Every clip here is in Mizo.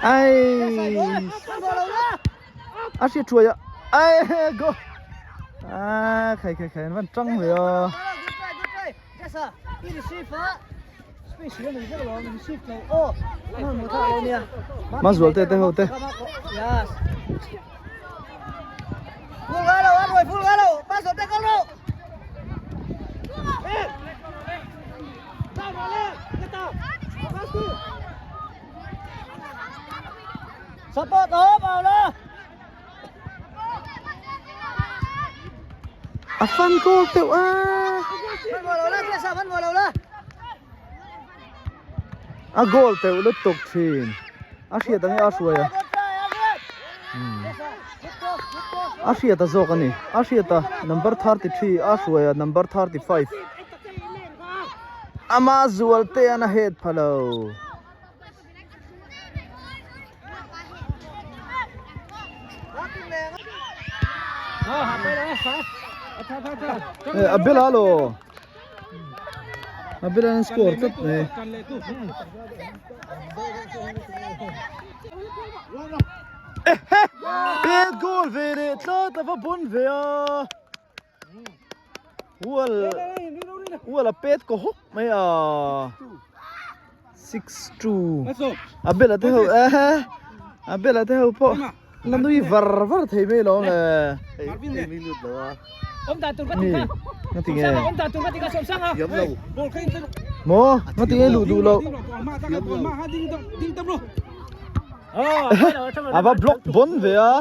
Ai a hriat thuai a ai go a khai khai khai an van tang ve a Mazual te te ho te A fan goal teuh a. A goal teuh lutuk thin. A hriat ang e a hruai a. A hriat a zawk a ni. A hriat a number 33 a hruai a number 35. Ama zual te an a het pha lo. A bela lo. A bela an score tlat mai. Ehe! Pet goal ve leh tlat a va bon ve a. Wall wall a pet ko hawk mai a 6 2 a bela te ho eh a bela te ho pawh la nui var var thei mai lo le mi nga ti nge maw nga ti nge luh duh loh a va block bon ve a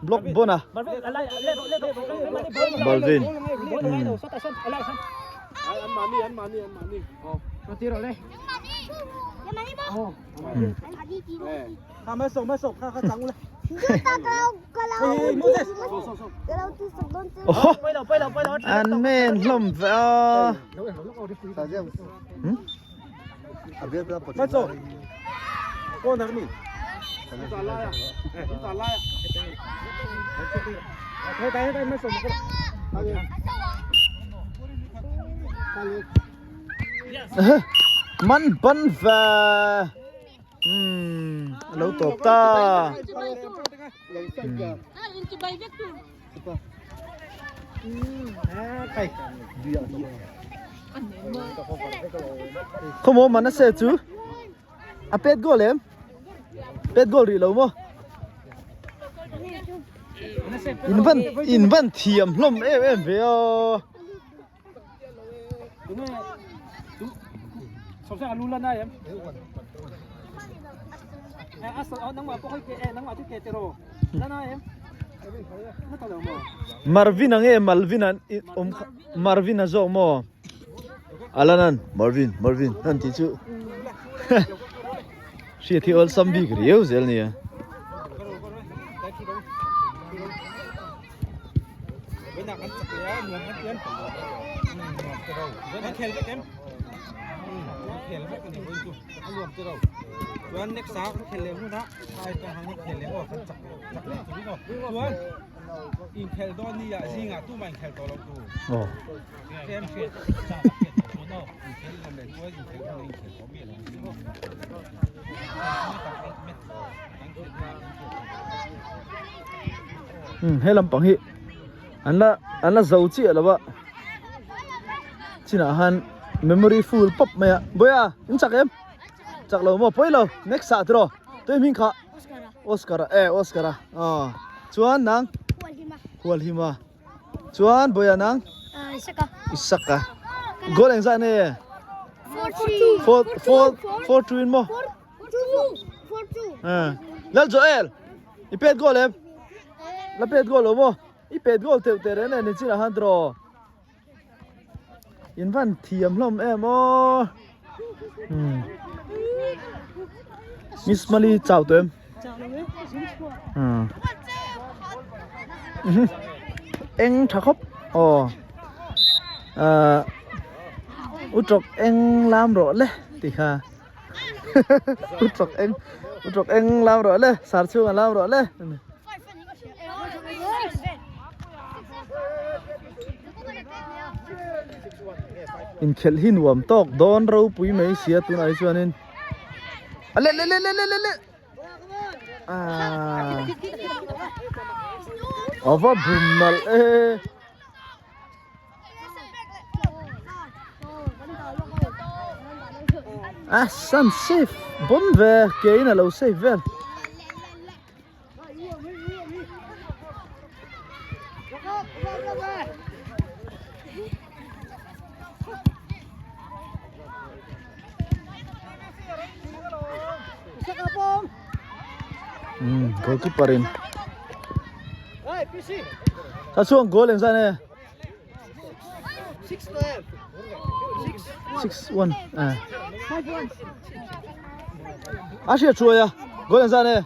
block bon a Balvin an men hlawm ve a Man ban ve umm a lo tawp ta Khawmaw man a se chu a pet goal em pet goal rih lo maw in van in van thiam hlawm em em ve aw. Marvin a nge Malvin an awm kha Marvin a zawk maw Alanan Marvin Marvin an tih chu hriat hi awlsam bik riau zel nia. He lampang hi an la an la zo chiah lo a chinah han memory full pawp mai a Boya in chak em chak lo maw pawi lo next ah tiraw tui hming kha Oscar a e Oscar a aw chuan nang Hualhima chuan Boya nang Isaka goal engzah nge 4 4 4 2 in maw Lal Joel i pet goal em la pet goal lo maw i pet goal teuh teh reng nen chinah khan draw in van thiam hlawm em aw Miss Mali chau tawh em eng tha khawp aw u tawk eng lam rawh le tih kha. U chawk eng u chawk eng lam rawh le sar chhung a lam rawh le inkhelh hi nuam tawk dawn ropui mai sia tunah hi chuanin a le le le le le le. Ah. Ava bum nalh e. Ah, san safe bon ve ke in alo safe vel. Hmm, goalkeeper in. Ka chuang goal engzah nge? 6-1. Eh. A hria chuai a. Goal engzah nge?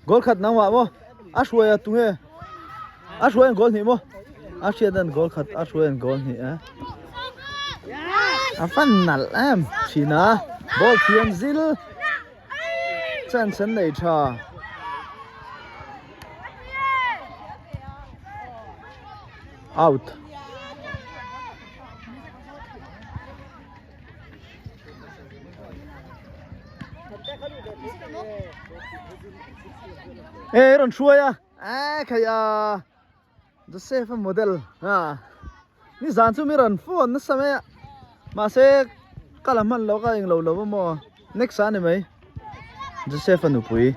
Goal khat nangmah maw? A hruai a tunge? A hruai an goal hnih maw? A hriat an goal khat, a hruai an goal hnih eh. A fan nalh em thin a. Ball thiam zil. Chance an nei tha. Out. Ê rawn hruai a ê khai a Joseph a model a ni zan chu mi rawn phone nasa mai a mahse ka la hman lo ka englo lo a maw next ah a ni mai Joseph a nupui.